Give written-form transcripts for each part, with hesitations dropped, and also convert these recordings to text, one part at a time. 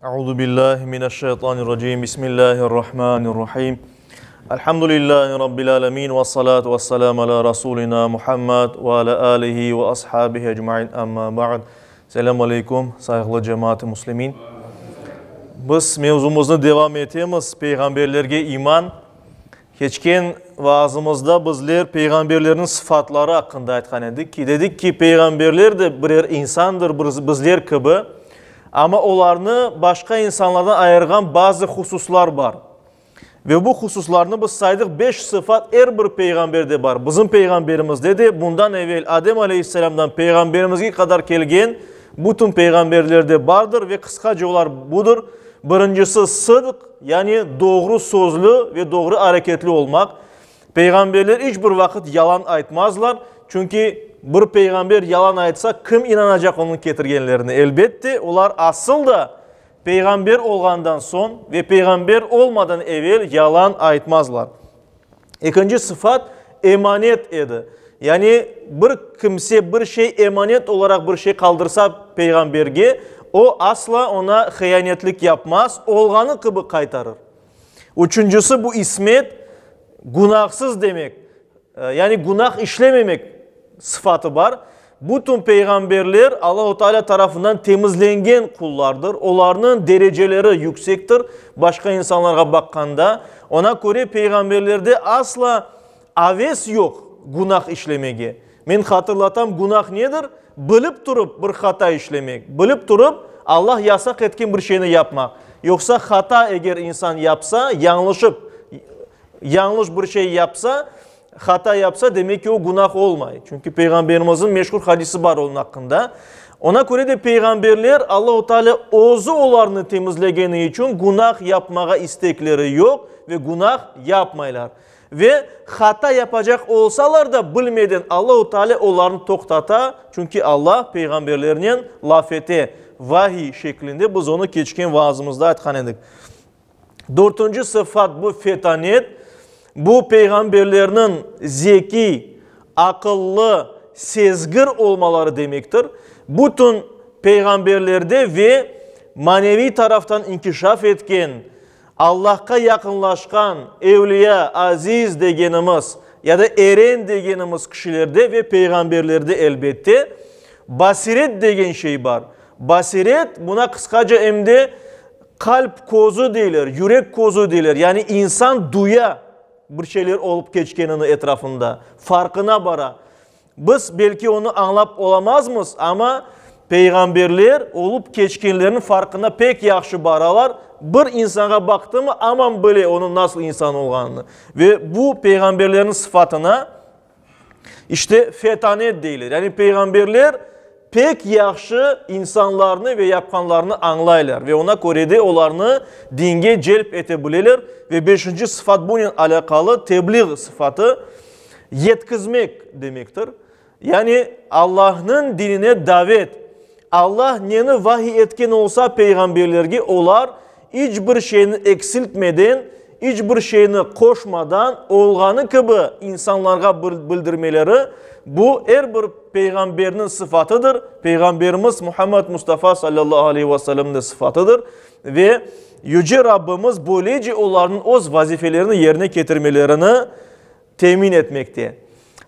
Euzu billahi mineşşeytanirracim. Bismillahirrahmanirrahim. Elhamdülillahi rabbil alamin ve salatu vesselamu ala rasulina Muhammed ve ala alihi ve ashabihi ecmaîn. Amma ba'd. Selam aleykum, sayğılı cemaat-i muslimin. Biz mevzumıznı devam etemiz, peyğamberlerge iman. Keçken vaazımızda bizler peyğamberlerniñ sıfatları aqqında aytqan edik ki, dedik ki, peyğamberler de birer insandır, bizler kibi, amma olarnı başqa insanlardan ayırğan bazı hususlar bar. Ve bu hususlarnı biz saydıq, beş sıfat er bir peyğamberde bar. Bizim peyğamberimizde de, bundan evel Adem aleyhisselâmdan peyğamberimizge qadar kelgen bütün peyğamberlerde bardır ve qısqaca olar budır, Birincisi, sıdq, yani doğru sözlü ve doğru areketli olmaq. Peyğamberler iç bir vaqıt yalan aytmazlar, çünki bir peyğamber yalan aytsa, kim inanacaq onıñ ketirgenlerine? Elbette, olar asıl da peyğamber olğandan soñ ve peyğamber olmadan evel yalan aytmazlar. Ekinci sıfat, emanet edi. Yani bir kimse bir şey emanet olaraq bir şey qaldırsa peyğamberge, o asla oña hıyanetlik yapmaz, olğanı kibi qaytarır. Üçüncisi, bu ismet, günahsız demek, yani günah işlememek sıfatı bar. Bütün peyğamberler Allahu Teala tarafından temizlengen qullardır, olarnıñ dereceleri yüksektir başqa insanlarğa baqqanda. Ona köre peyğamberlerde asla aves yoq günah işlemege. Men hatırlatam, günah nedir? Bilip turıp bir hata işlemek, bilip turıp Allah yasaq etken bir şeyni yapmaq. Yoqsa hata eger insan yapsa, yañlışıp, yañlış bir şey yapsa, Hata yapsa, demek ki, o günah olmay. Çünki Peyğamberimizniñ meşhur hadisi bar onıñ aqqında. Ona köre de peyğamberler Allahu Teala özü olarnı temizlegeni içün günah yapmağa istekleri yoq ve günah yapmaylar. Ve hata yapacaq olsalar da bilmeden Allahu Teala olarnı toqtata, çünki Allah peyğamberlernen laf ete, vahiy şeklinde, biz onı keçken vaazımızda aytqan edik. Dörtünci sıfat bu fetanet, bu peyğamberlerniñ zekiy, aqıllı, sezgir olmaları demektir. Bütün peyğamberlerde ve maneviy taraftan inkişaf etken, Allahqa yaqınlaşqan evliya, aziz degenimiz ya da eren degenimiz kişilerde ve peyğamberlerde elbette basiret degen şey bar. Basiret, buna qısqaca em de Qalp közü deyler, yürek közü deyler, yani insan duya bir şeyler olıp keçkenini etrafında, farqına bara. Biz belki onı añlap olamazmız, amma peyğamberler olıp keçkenlerniñ farqına pek yahşı baralar. Bir insanğa baqtımı, aman bile onıñ nasıl insan olğanını. Ve bu peyğamberlerniñ sıfatına İşte, fetanet deyler. Yani peyğamberler pek yahşı insanlarnı ve yapqanlarını añlaylar ve ona köre de olarnı dinge celp ete bileler. Ve beşinci sıfat bunen alâqalı, tebliğ sıfatı, yetkizmek demektir. Yani Allahnıñ dinine davet. Allah neni vahiy etken olsa peyğamberlerge, olar iç bir şeyni eksiltmeden, iç bir şeyni qoşmadan, olğanı kibi insanlarğa bildirmeleri, bu er bir peyğamberniñ sıfatıdır, Peyğamberimiz Muhammed Mustafa sallallahu aleyhi ve sellemniñ de sıfatıdır ve Yüce Rabbimiz böylece olarnıñ öz vazifelerini yerine ketirmelerini temin etmekte.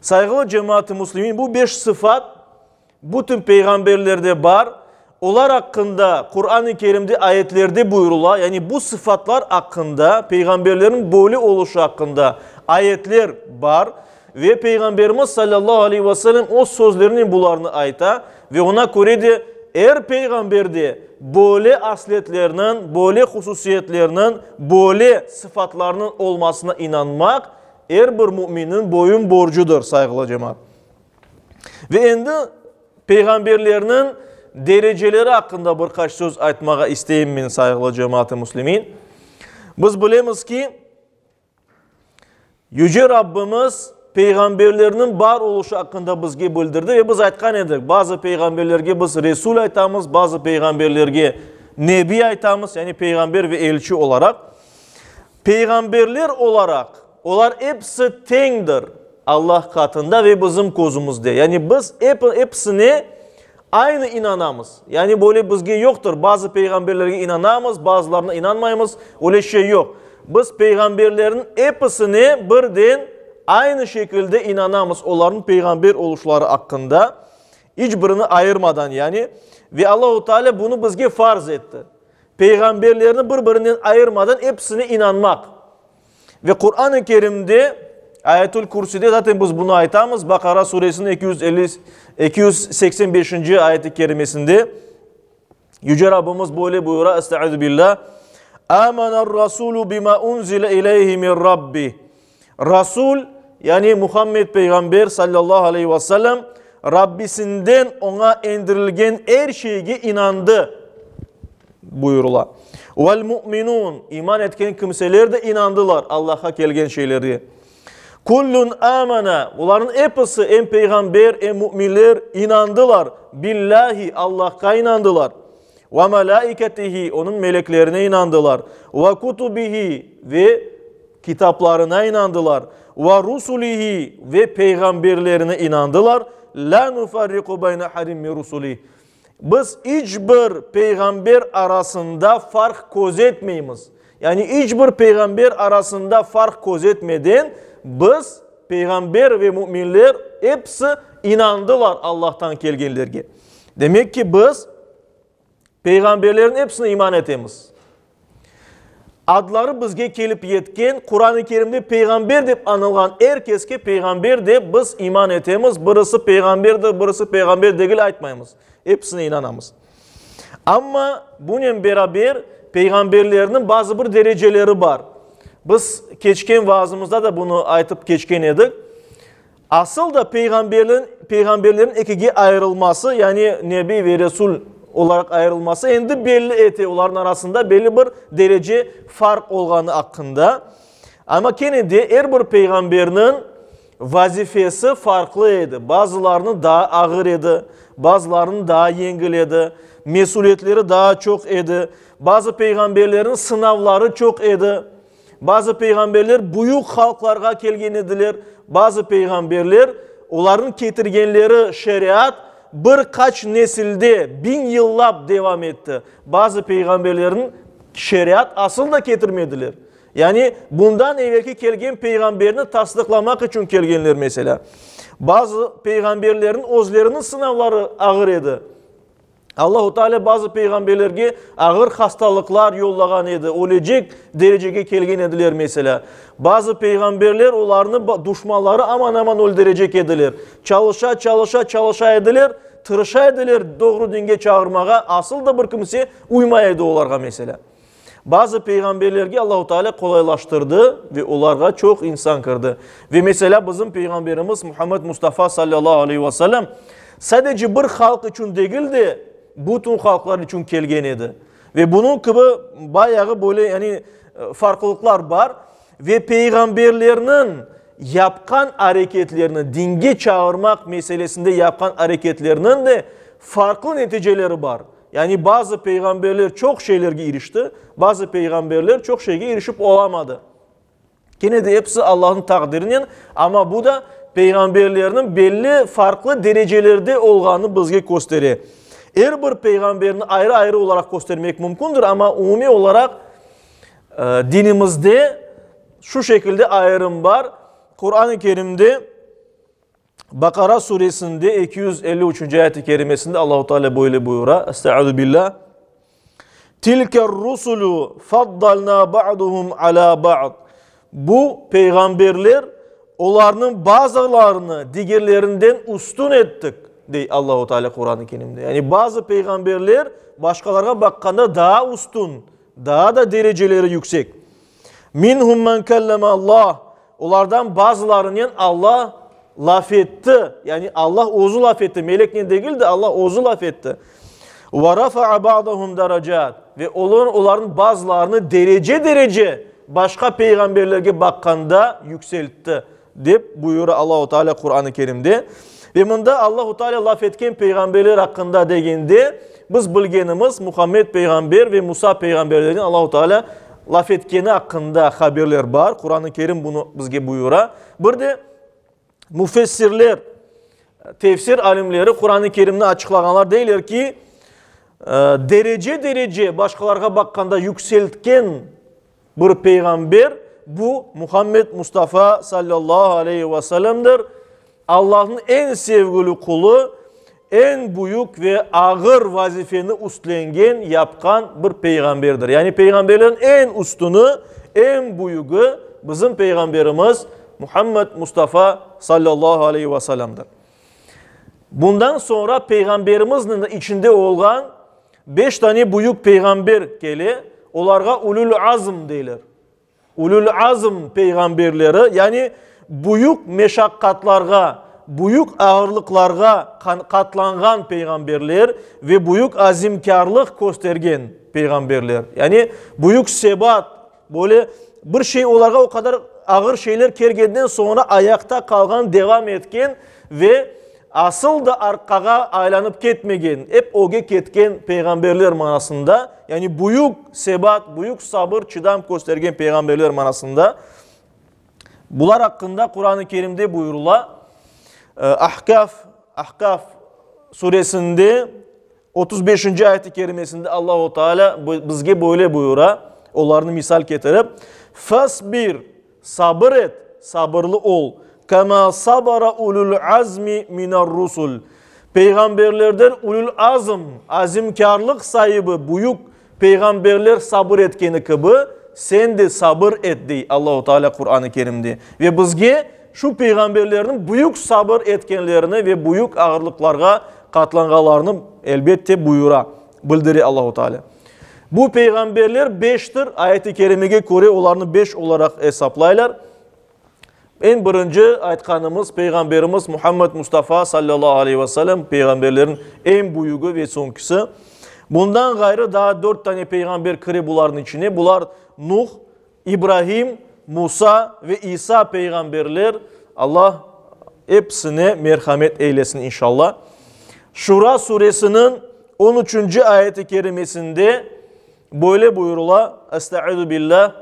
Sayğılı cemaat-ı muslimin, bu beş sıfat, Bütün peyğamberlerde bar, olar aqqında Quran-ı Kerimde ayetlerde buyurıla, yani bu sıfatlar aqqında, peyğamberlerniñ böyle oluşı aqqında ayetler bar ve Peyğamberimiz salâllahu aleyhi ve sellem öz sözlerinen bularnı ayta ve oña köre de er peyğamberde böyle asletlerniñ, böyle hususiyetlerniñ, böyle sıfatlarnıñ olmasına inanmaq er bir müminniñ boyun borcudır, sayğılı cemaat. Ve endi peyğamberlerniñ dereceleri aqqında bir qaç söz aytmağa isteyim men, sayğılı cemaat-ı müslimin. Biz bilemiz ki, Yüce Rabbimiz peyğamberlerniñ bar oluşı aqqında bizge bildirdi ve biz aytqan edik, bazı peyğamberlerge biz Resul aytamız, bazı peyğamberlerge Nebi aytamız, yani peyğamber ve elçi olaraq. Peyğamberler olaraq olar episi teñdir Allah qatında ve bizim közümizde. Yani biz episine Aynı inanamız. Yani böyle bizge yoqtır, bazı peyğamberlerge inanamız, bazılarına inanmaymız, öyle şey yoq. Biz peyğamberlerniñ episine birden aynı şekilde inanamız, olarnıñ peyğamber oluşları aqqında, iç birini ayırmadan yani. Ve Allahu Teala bunı bizge farz etti. Peyğamberlerni bir-birinden ayırmadan episine inanmaq. Ve Quran-ı Kerimde, Ayetül Kürsüde zaten biz bunı aytamız, Baqara suresiniñ 250, 285-nci ayeti kerimesinde Yüce Rabbimiz böyle buyura, Estaizu billah, Amener Rasulu bima unzile ileyhi min Rabbi. Rasul, yani Muhammed Peyğamber sallallahu aleyhi ve sellem, Rabbisinden oña endirilgen er şeyge inandı. Buyurıla. Vel mu'minun, iman etken kimseler de inandılar Allahqa kelgen şeylerge. Kullun amana, olarnıñ episi, em peyğamber, em mu'minler inandılar, billahi, Allahqa inandılar, ve melâiketihi, onıñ meleklerine inandılar, ve kutubihi, ve kitaplarına inandılar, ve rusulihi, ve peyğamberlerine inandılar, lâ nufarriqu beyne ahadin min rusulih. Biz iç bir peyğamber arasında farq közetmeymiz. Yani iç bir peyğamber arasında farq közetmeden biz, peyğamber ve müminler, episi inandılar Allahtan kelgenlerge. Demek ki, biz peyğamberlerniñ episine iman etemiz. Adları bizge kelip yetken, Quran-ı Kerimde peyğamber dep añılğan er keske peyğamber dep biz iman etemiz. Birisi peyğamberdir, birisi peyğamber degil aytmaymız. Episine inanamız. Amma bunen beraber peyğamberlerniñ bazı bir dereceleri bar. Biz keçken vaazımızda da bunı aytıp keçken edik. Asıl da peyğamberlerin, peyğamberlerin ekige ayırılması, yani nebi ve resul olaraq ayırılması endi belli ete, olarnıñ arasında belli bir derece farq olğanı aqqında. Amma kene de er bir peyğamberniñ vazifesi farqlı edi. Bazılarınıñ daa ağır edi, bazılarınıñ daa yengil edi, mesüliyetleri daa çoq edi, bazı peyğamberlerniñ sınavları çoq edi. Bazı peyğamberler büyük halqlarğa kelgen ediler, bazı peyğamberler, olarnıñ ketirgenleri şeriat bir qaç nesilde, biñ yıllap devam etti. Bazı peyğamberlerniñ şeriat asıl da ketirmediler. Yani bundan evelki kelgen peyğamberni tasdıqlamaq içün kelgenler, meselâ. Bazı peyğamberlerniñ özleriniñ sınavları ağır edi. Allahu Teala bazı peyğamberlerge ağır hastalıqlar yollağan edi, ölecek derecege kelgen ediler, meselâ. Bazı peyğamberler olarnı duşmanları aman-aman öldürecek ediler. Çalışa, çalışa, çalışa ediler, tırışa ediler doğru dinge çağırmağa, asıl da bir kimse uymay edi olarğa, meselâ. Bazı peyğamberlerge Allahu Teala qolaylaştırdı ve olarğa çoq insan kirdi. Ve meselâ bizim peyğamberimiz Muhammed Mustafa sallallahu aleyhi ve sellem sadece bir halq içün degil de, bütün halqlar içün kelgen edi. Ve bunıñ kibi bayağı böyle yani farqlılıqlar bar. Ve peyğamberlerniñ yapqan areketlerini, dinge çağırmaq meselesinde yapqan areketleriniñ de farqlı neticeleri bar. Yani bazı peyğamberler çoq şeylerge irişti, bazı peyğamberler çoq şeyge irişip olamadı. Kene de episi Allahnıñ taqdirinen, amma bu da peyğamberlerniñ belli farqlı derecelerde olğanını bizge köstere. Er bir peyğamberni ayrı-ayrı olaraq köstermek mümkündir, amma umumiy olaraq dinimizde şu şekilde ayırım bar. Quran-ı Kerimde Baqara suresinde 253-nci ayet-i kerimesinde Allahu Teala böyle buyura, Estaizu billah, Tilker rusulu faddalna ba'duhum ala ba'd. Bu peyğamberler, olarnıñ bazılarını digerlerinden üstün ettik, dey Allahu Teala Quran-ı Kerimde. Yani bazı peyğamberler başqalarğa baqqanda daa üstün, daa da dereceleri yüksek. Minhum men kelleme Allah, olardan bazılarınen Alla laf etti, yani Alla özü laf etti, meleknen degil de, Alla özü laf etti. Ve rafa'a ba'dahum daracat, ve olar, olarnıñ bazılarını derece-derece başqa peyğamberlerge baqqanda yükseltti, dep buyura Allahu Teala Quran-ı Kerimde. Ve mında Allahu Teala laf etken peyğamberler aqqında degende, biz bilgenimiz Muhammed peyğamber ve Musa peyğamberlerden Allahu Teala laf etkeni aqqında haberler bar. Quran-ı Kerim bunı bizge buyura. Bir de müfessirler. tefsir alimleri Quran-ı Kerimni açıqlağanlar deyler ki, derece-derece başqalarğa baqqanda yükseltken bir peyğamber bu Muhammed Mustafa sallallahu aleyhi ve sellemdir. Allahnıñ eñ sevgili qulu, eñ büyük ve ağır vazifeni üstlengen, yapqan bir peyğamberdir. Yani peyğamberlerniñ eñ üstüni, eñ büyügi bizim peyğamberimiz Muhammed Mustafa sallallahu aleyhi ve sellemdir. Bundan soñra peyğamberimizniñ içinde olğan beş tane büyük peyğamber kele, olarğa ulul azm deyler. Ulul azm peyğamberleri, yani büyük meşaqqatlarğa, büyük ağırlıqlarğa qatlanğan peyğamberler ve büyük azimkârlıq köstergen peyğamberler. Yani büyük sebat, böyle bir şey olarğa o qadar ağır şeyler kelgenden soñra ayaqta qalğan, devam etken ve Asıl da arqağa aylanıp ketmegen, ep öge ketken peyğamberler manasında, yani büyük sebat, büyük sabır, çıdam köstergen peyğamberler manasında. Bular aqqında Quran-ı Kerimde buyurıla, Ahkaf, Ahkaf suresinde 35-nci ayet-i kerimesinde Allahu Teala bizge böyle buyura, olarnı misal ketirip, Fasbir, Sabır et, sabırlı ol, kema sabara ulul azmi minar-rusul, peyğamberlerden ulul azm, azimkârlıq saibi, büyük peyğamberler sabır etkeni kibi, sen de sabır et, dey Allahu Teala Quran-ı Kerimde. Ve bizge şu peyğamberlerniñ büyük sabır etkenlerini ve büyük ağırlıqlarğa qatlanğanlarını, elbette, buyura, bildire Allahu Teala. Bu peyğamberler beştir, ayet-i kerimege köre olarnı beş olaraq esaplaylar. Eñ birinci aytqanımız peyğamberimiz Muhammed Mustafa sallallahu aleyhi ve sellem peyğamberlerin eñ büyügi ve soñkisi. Bundan ğayrı daa dört tane peyğamber kire bularnıñ içine. Bular Nuh, İbrahim, Musa ve İsa peyğamberler. Allah episine merhamet eylesin inşallah. Şura suresiniñ on üçünci ayeti kerimesinde böyle buyurıla, Estaizu billah,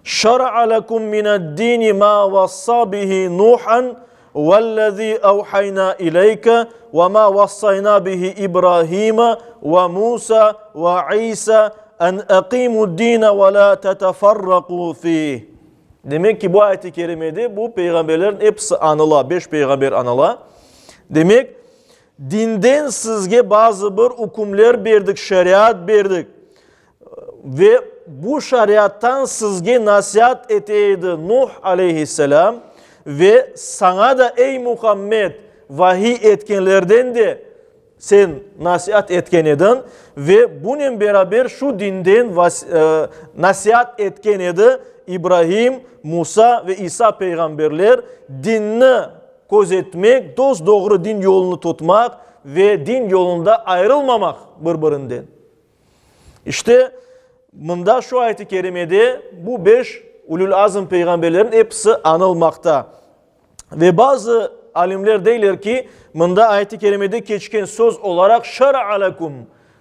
Şara'a lekum mined-dini ma vassa bihi Nuhan vellezî evhaynâ ileyke ve ma vassaynâ bihi İbrahîme ve Musa ve İsa en eqîmud-dîne ve lâ teteferrakû fîh. Demek ki, bu ayet-i kerimede bu peyğamberlerin episi añıla, beş peyğamber añıla. Demek, dinden sizge bazı bir ükümler berdik, şeriat berdik. Ve bu şariattan sizge nasiat ete edi Nuh aleyhisselam ve saña da, ey Muhammed, vahiy etkenlerden de sen nasiat etken ediñ ve bunen beraber şu dinden nasiat etken edi İbrahim, Musa ve İsa peyğamberler, dinni közetmek, dos-doğru din yolunı tutmaq ve din yolunda ayırılmamaq bir-birinden. İşte, mında şu ayet-i kerimede bu beş ulül-azm peyğamberlerin episi añılmaqta. Ve bazı alimler deyler ki, mında ayet-i kerimede keçken söz olaraq şara'a lekum,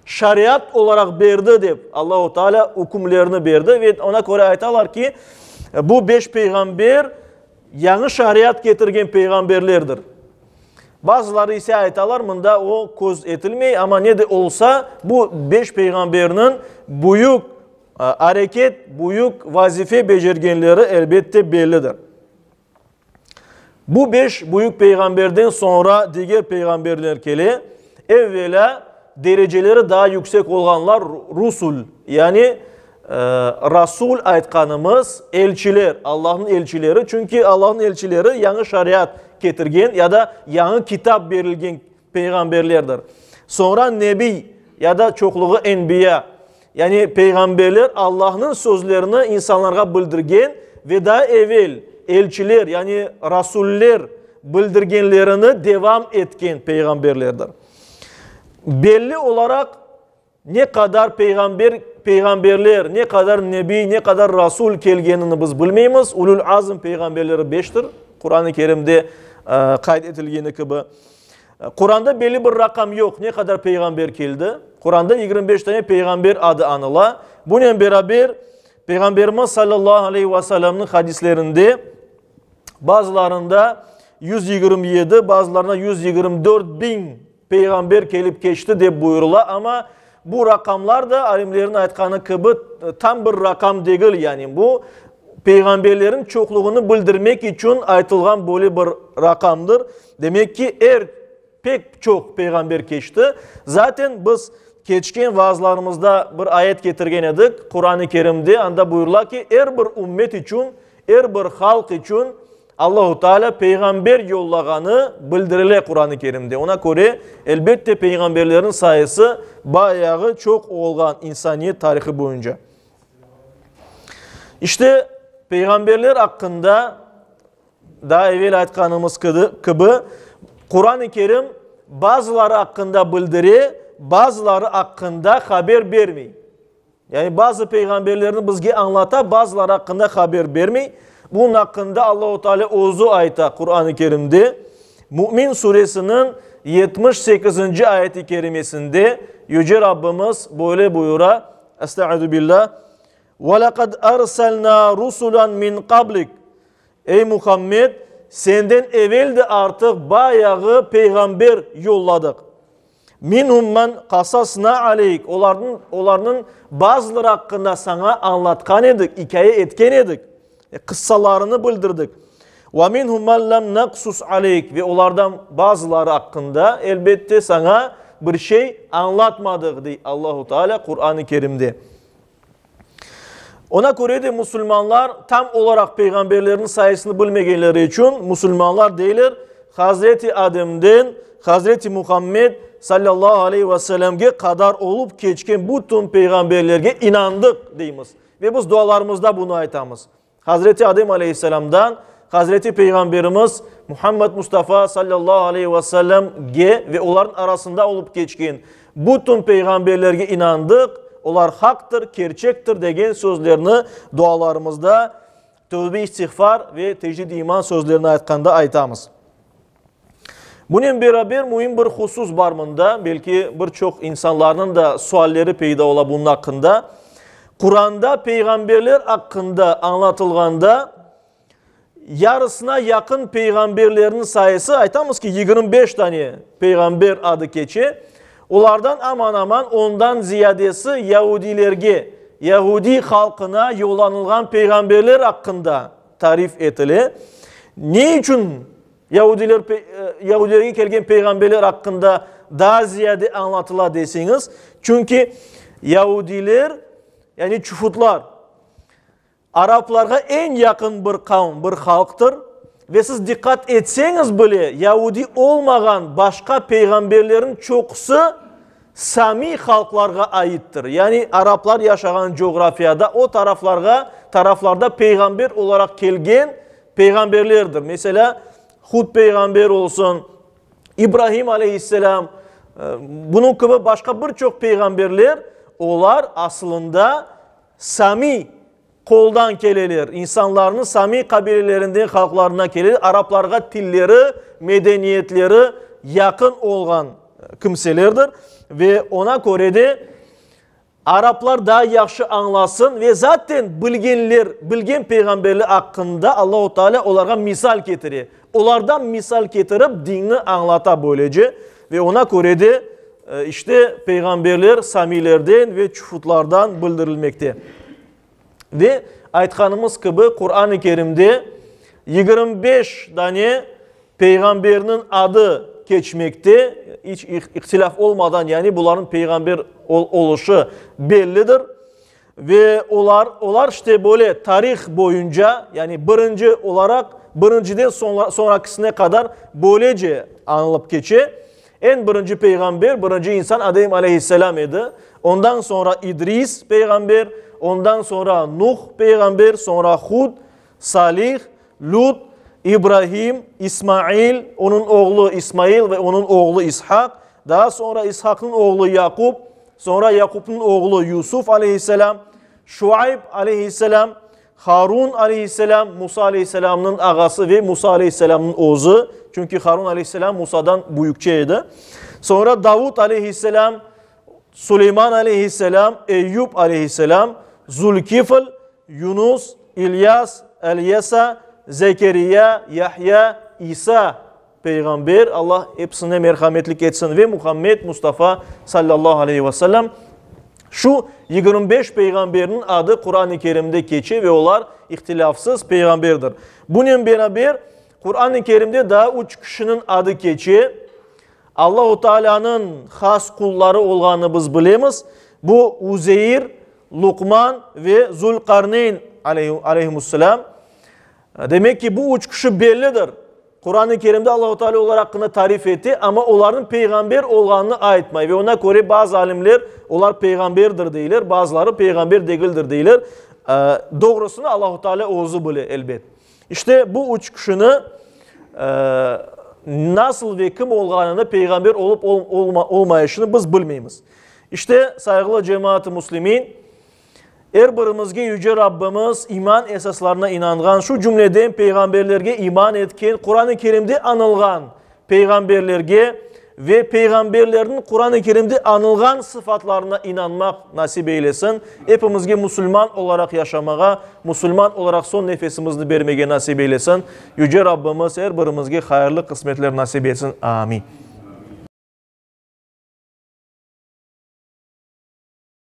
şariat olaraq berdi dep Allahu Teala ükümlerini berdi ve ona köre aytalar ki, bu beş peyğamber yañı şariat ketirgen peyğamberlerdir. Bazıları ise aytalar, mında o köz etilmey, amma ne de olsa, bu beş peyğamberniñ büyük areket, büyük vazife becergenleri elbette bellidir. Bu beş büyük peyğamberden soñra diger peyğamberler kele. Evvelâ, dereceleri daa yüksek olğanlar rusul, yani rasul aytqanımız elçiler, Allahnıñ elçileri, çünki Allahnıñ elçileri yañı şariat ketirgen ya da yañı kitap berilgen peyğamberlerdir. Soñra nebiy ya da çoqluğı enbiya, yani peyğamberler Allahnıñ sözlerini insanlarğa bildirgen ve daa evel elçiler, yani rasuller bildirgenlerini devam etken peyğamberlerdir. Belli olaraq, Ne qadar peyğamber, peyğamberler, ne qadar nebiy, ne qadar rasul kelgenini biz bilmeymiz. Ulul azm peyğamberleri beştir, Quran-ı Kerimde qayd etilgeni kibi. Quranda belli bir raqam yoq, ne qadar peyğamber keldi. Quranda 25 tane peyğamber adı añıla. Bunen beraber, Peyğamberimiz sallallahu aleyhi ve sellemniñ hadislerinde bazılarında. 127, bazılarına 124 biñ peyğamber kelip keçti dep buyurıla, amma bu raqamlar da, alimlerniñ aytqanı kibi, tam bir raqam degil, yani bu peyğamberlerniñ çoqluğını bildirmek içün aytılğan böyle bir raqamdır. Demek ki, er pek çoq peyğamber keçti. Zaten biz keçken vaazlarımızda bir ayet ketirgen edik, Quran-ı Kerimde, anda buyurıla ki, er bir ümmet içün, er bir halq içün Allahu Teala peyğamber yollağanı bildirile Quran-ı Kerimde. Ona köre, elbette, peyğamberlerniñ sayısı bayağı çoq olğan insaniyet tarihı boyunca. İşte, peyğamberler aqqında daa evel aytqanımız kibi, Quran-ı Kerim bazıları aqqında bildire, bazıları aqqında haber bermey. Yani bazı peyğamberlerni bizge añlata, bazıları aqqında haber bermey. Bunıñ aqqında Allahu Teala özü ayta Quran-ı Kerimde. Mümin suresiniñ 78-nci ayet-i kerimesinde Yüce Rabbimiz böyle buyura, Estaizu billah, Ve lekad erselna rusulan min qablik. Ey Muhammed, senden evel de artıq bayağı peyğamber yolladıq. Minhum men qasasna aleyk, olarnıñ, olarnıñ bazıları aqqında saña añlatqan edik, ikâye etken edik, qıssalarını bildirdik. Ve minhum men lem naqsus aleyk, ve olardan bazıları aqqında, elbette, saña bir şey añlatmadıq, dey Allahu Teala Quran-ı Kerimde. Ona köre de musulmanlar tam olaraq peyğamberlerniñ sayısını bilmegenleri içün musulmanlar deyler, Hazreti Ademden Hazreti Muhammed sallallahu aleyhi ve sellemge qadar olup keçken bütün peyğamberlerge inandıq deymiz. Ve biz dualarımızda bunı aytamız. Hazreti Adem aleyhisselamdan Hazreti Peyğamberimiz Muhammed Mustafa sallallahu aleyhi ve sellemge ve olarnıñ arasında olup keçken bütün peyğamberlerge inandıq, olar haqtır, kerçektir degen sözlerni dualarımızda tövbe-istiğfar ve tecdid-i iman sözlerini aytqanda aytamız. Bunen beraber müim bir husus bar mında, belki bir çoq insanlarnıñ da sualleri peyda ola bunıñ aqqında. Quranda peyğamberler aqqında añlatılğanda, yarısına yaqın peyğamberlerniñ sayısı, aytamız ki, 25 tane peyğamber adı keçe, olardan aman-aman ondan ziyadesi yaudiylerge, yahudiy halqına yollanılğan peyğamberler aqqında tarif etile. Ne içün Yahudiler, Yahudilerge kelgen peyğamberler aqqında daa ziyade añlatıla deseñiz, çünki Yahudiler, yani çufutlar, araplarğa eñ yaqın bir qavm, bir halqtır. Ve siz diqqat etseñiz bile, Yahudi olmağan başqa peyğamberlerniñ çoqusı Samiy halqlarğa aittir. Yani araplar yaşağan coğrafiyada o taraflarğa, taraflarda peyğamber olaraq kelgen peyğamberlerdir. Meselâ, Hud peyğamber olsun, İbrahim aleyhisselâm, bunıñ kibi başqa bir çoq peyğamberler, olar asılında Samiy qoldan keleler, insanlarnıñ Samiy qabilelerinden halqlarından keleler, araplarğa tilleri, medeniyetleri yaqın olğan kimselerdir ve oña köre de araplar daa yahşı añlasın ve zaten bilgenler, bilgen peyğamberler aqqında Allahu Teala olarğa misal ketire. Olardan misal ketirip dinni añlata böylece ve oña köre de işte peyğamberler samiylerden ve çufutlardan bildirilmekte. Ve aytqanımız kibi Quran-ı Kerimde 25 dane peyğamberniñ adı keçmekte, iç ihtilaf olmadan, yani bularnıñ peyğamber oluşı bellidir. Ve olar, olar işte böyle tarih boyunca, yani birinci olaraq, birinciden soñrakisine qadar böylece añılıp keçe. Eñ birinci peyğamber, birinci insan Adem aleyhisselam edi. Ondan soñra İdris peyğamber, ondan soñra Nuh peyğamber, soñra Hud, Salih, Lut, İbrahim, İsmail, onıñ oğlu İsmail ve onıñ oğlu İshaq, daa soñra İshaqnıñ oğlu Yaqub, soñra Yaqubnıñ oğlu Yusuf aleyhisselam, Şuayb aleyhisselam, Harun aleyhisselam, Musa aleyhisselamnıñ ağası ve Musa aleyhisselamnıñ özü, çünki Harun aleyhisselam Musadan büyükçe edi. Soñra Davud aleyhisselam, Suleyman aleyhisselam, Eyyub aleyhisselam, Zulkifl, Yunus, İlyas, Elyesa, Zekeriya, Yahya, İsa peyğamber, Allah episine merhametlik etsin, ve Muhammed Mustafa sallallahu aleyhi ve sellem. Şu 25 peyğamberniñ adı Quran-ı Kerimde keçe ve olar ihtilâfsız peyğamberdir. Bunen beraber Quran-ı Kerimde daa üç kişiniñ adı keçe. Allahu Taalânıñ has qulları olğanını biz bilemiz. Bu Uzeir, Luqman ve Zülqarneyn aleyhimusselâm. Demek ki, bu üç kişi bellidir. Quran-ı Kerimde Allahu Teala olar aqqında tarif ete, amma olarnıñ peyğamber olğanını aytmay ve oña köre bazı alimler olar peyğamberdir deyler, bazıları peyğamber degildir deyler. Doğrusını Allahu Teala özü bile, elbet. İşte bu üç kişini nasıl ve kim olğanını, peyğamber olıp olmayışını biz bilmeymiz. İşte, sayğılı cemaat-ı müslimin, Er birimizge Yüce Rabbimiz iman esaslarına inanğan, şu cümleden peyğamberlerge iman etken, Quran-ı Kerimde añılğan peyğamberlerge ve peyğamberlerniñ Quran-ı Kerimde añılğan sıfatlarına inanmaq nasip eylesin. Epimizge musulman olaraq yaşamağa, musulman olaraq soñ nefesimizni bermege nasip eylesin. Yüce Rabbimiz er birimizge hayırlı qısmetler nasip etsin. Amin.